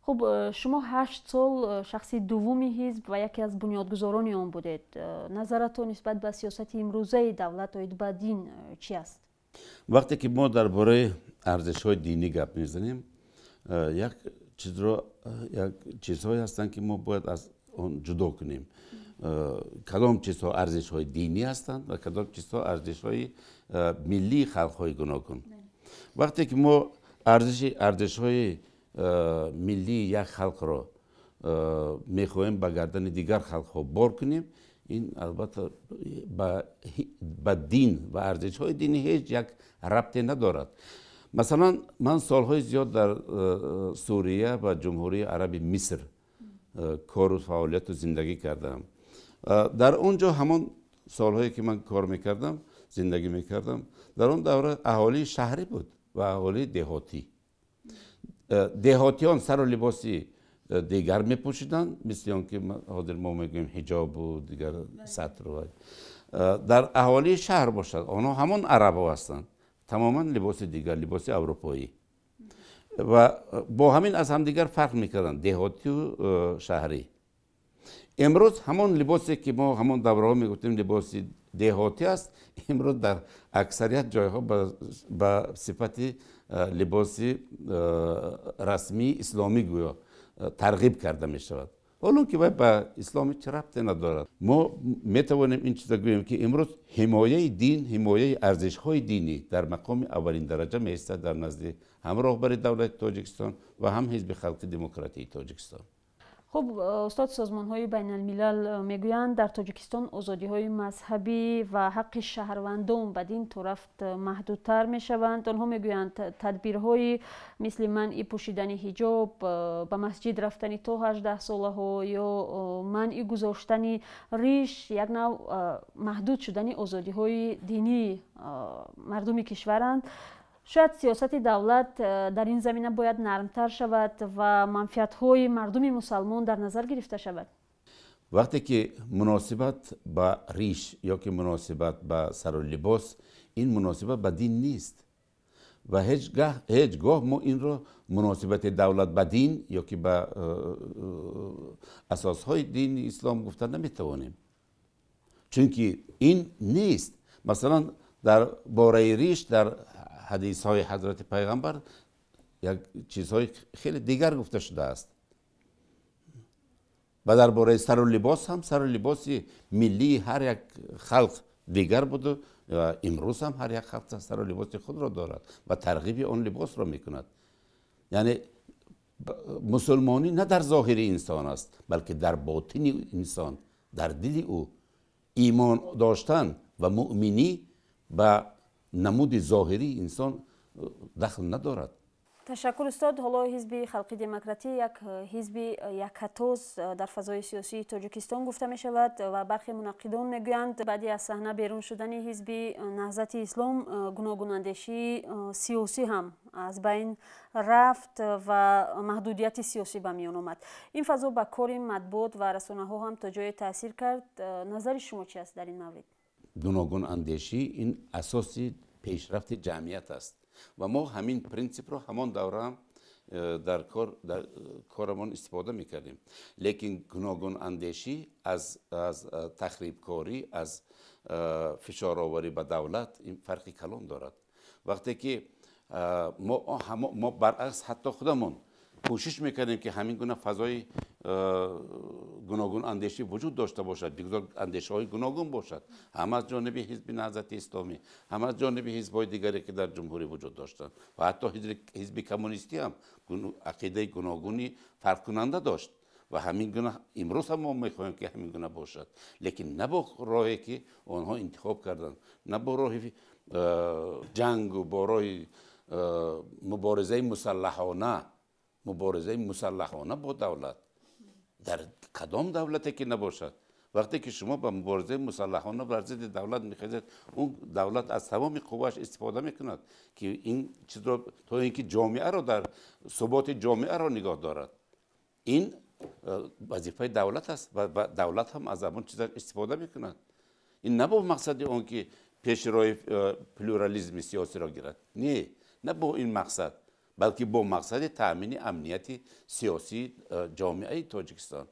Хуб, шумо 8 сол шахси дуввуми ҳизб ва яке аз бунёдгузорони он будед. Назаратон нисбат ба сиёсати имрӯзаи давлат оид ба дин чӣ аст? Вақте ки мо дар бораи арзишҳои динӣ гап мезанем, як чизро, як чизҳое ҳастанд, ки мо бояд аз он ҷудо кунем: кадом чизҳо арзишҳои динӣ ҳастанд ва кадом чизҳо арзишҳои миллии халқҳои гуногун. Вақте ки мо арзишҳои миллии як халқро мехоҳем ба гардани дигар халқҳо бор кунем, ин албатта ба дин ва арзишҳои динӣ ҳеҷ як рабте надорад. Масалан, ман солҳои зиёд дар Сурия ва Ҷумҳурии Араби Миср кору фаъолияту зиндагӣ кардам. Дар он ҷо, ҳамон солҳое ки ман кор мекардам, зиндагӣ мекардам, дар он давра аҳолии шаҳрӣ буд ва аҳолии деҳотӣ. Деҳотиён сару либоси дигар мепӯшиданд, мисли он ки ҳозир мо мегӯем ҳиҷобу дигар сатру. Дар аҳолии шаҳр бошад, онҳо ҳамон арабҳо ҳастанд, тамоман либоси дигар, либоси аврупоӣ, ва бо ҳамин аз ҳамдигар фарқ мекарданд деҳотию шаҳрӣ. Имрӯз ҳамон либосе ки мо ҳамон давраҳо мегуфтем либоси деҳотӣ аст, имрӯз дар аксарият ҷойҳо ба сифати либоси расмии исломӣ гӯё тарғиб карда мешавад, ҳоло ки вай ба ислом ҳеҷ рабте надорад. Мо метавонем ин чиза гӯем, ки имрӯз ҳимояи дин, ҳимояи арзишҳои динӣ дар мақоми аввалин дараҷа меистад дар назди ҳам роҳбари давлати Тоҷикистон ва ҳам Ҳизби Халқи Демократии Тоҷикистон. Хуб, устод, созмонҳои байналмилал мегӯянд, дар Тоҷикистон озодиҳои мазҳабӣ ва ҳаққи шаҳрвандон ба дин торафт маҳдудтар мешаванд. Онҳо мегӯянд, тадбирҳои мисли манъи пӯшидани ҳиҷоб, ба масҷид рафтани то 18 солаҳо ё манъи гузоштани риш як нав маҳдуд шудани озодиҳои динии мардуми кишваранд. Шояд сиёсати давлат дар ин замина бояд нармтар шавад ва манфиатҳои мардуми мусалмон дар назар гирифта шавад. Вақте ки муносибат ба риш ё ки муносибат ба сару либос, ин муносибат ба дин нест ва ҳеҷ гоҳ мо инро муносибати давлат ба дин ё ки ба асосҳои дини ислом гуфта наметавонем, чунки ин нест. Масалан, дар бораи риш дар ҳадисҳои ҳазрати пайғамбар як чизҳои хеле дигар гуфта шудааст ва дар бораи сару либос ҳам сару либоси миллии ҳар як халқ дигар буду ва имрӯз ҳам ҳар як халқ сару либоси худро дорад ва тарғиби он либосро мекунад. Яъне мусулмонӣ на дар зоҳири инсон аст, балки дар ботини инсон, дар дили ӯ. Имон доштан ва муъминӣ ба намуди зоҳирии инсон дахл надорад. Ташаккур, устод. Ҳоло Ҳизби Халқи Демократӣ як ҳизби якатоз дар фазои сиёсии Тоҷикистон гуфта мешавад ва бархе мунаққидон мегӯянд, баъди аз саҳна берун шудани Ҳизби Наҳзати Ислом гуногунандешии сиёсӣ ҳам аз байн рафт ва маҳдудияти сиёсӣ ба миён омад. Ин фазо ба кори матбуот ва расонаҳо ҳам то ҷое таъсир кард. Назари шумо чи аст дар ин маврид? Гуногунандешӣ ин асоси пешрафти ҷамъият аст ва мо ҳамин принсипро ҳамон давра ҳам дар корамон истифода мекардем. Лекин гуногунандешӣ аз тахрибкорӣ, аз фишороварӣ ба давлат ин фарқи калон дорад. Вақте ки мо баръакс, ҳатто худамон кӯшиш мекардем, ки ҳамин гуна фазои гуногунандешӣ вуҷуд дошта бошад, бигзор андешаҳои гуногун бошад, ҳам аз ҷониби Ҳизби Наҳзати Исломӣ, ҳам аз ҷониби ҳизбҳои дигаре, ки дар ҷумҳурӣ вуҷуд доштанд, ва ҳатто ҳизби коммунистӣ ҳам ақидаи гуногуни фарқкунанда дошт. Ва ҳамин гуна имрӯз ҳам мо мехоҳем, ки ҳамин гуна бошад, лекин на бо роҳе, ки онҳо интихоб карданд, на бо роҳи ҷангу бо роҳи муборизаи мусаллаҳона бо давлат. Дар кадом давлате ки набошад, вақте ки шумо ба муборизаи мусаллаҳона бар зидди давлат мехезед, он давлат аз тамоми қуввааш истифода мекунад, ки ин чизро, то ин ки ҷомеаро дар суботи ҷомеаро нигоҳ дорад. Ин вазифаи давлат аст ва давлат ҳам аз ҳамон чиза истифода мекунад. Ин на бо мақсади он ки пеши роҳи плюрализми сиёсиро гирад, не, на бо ин мақсад. Балки бо мақсади таъмини амнияти сиёсии ҷомеаи Тоҷикистон.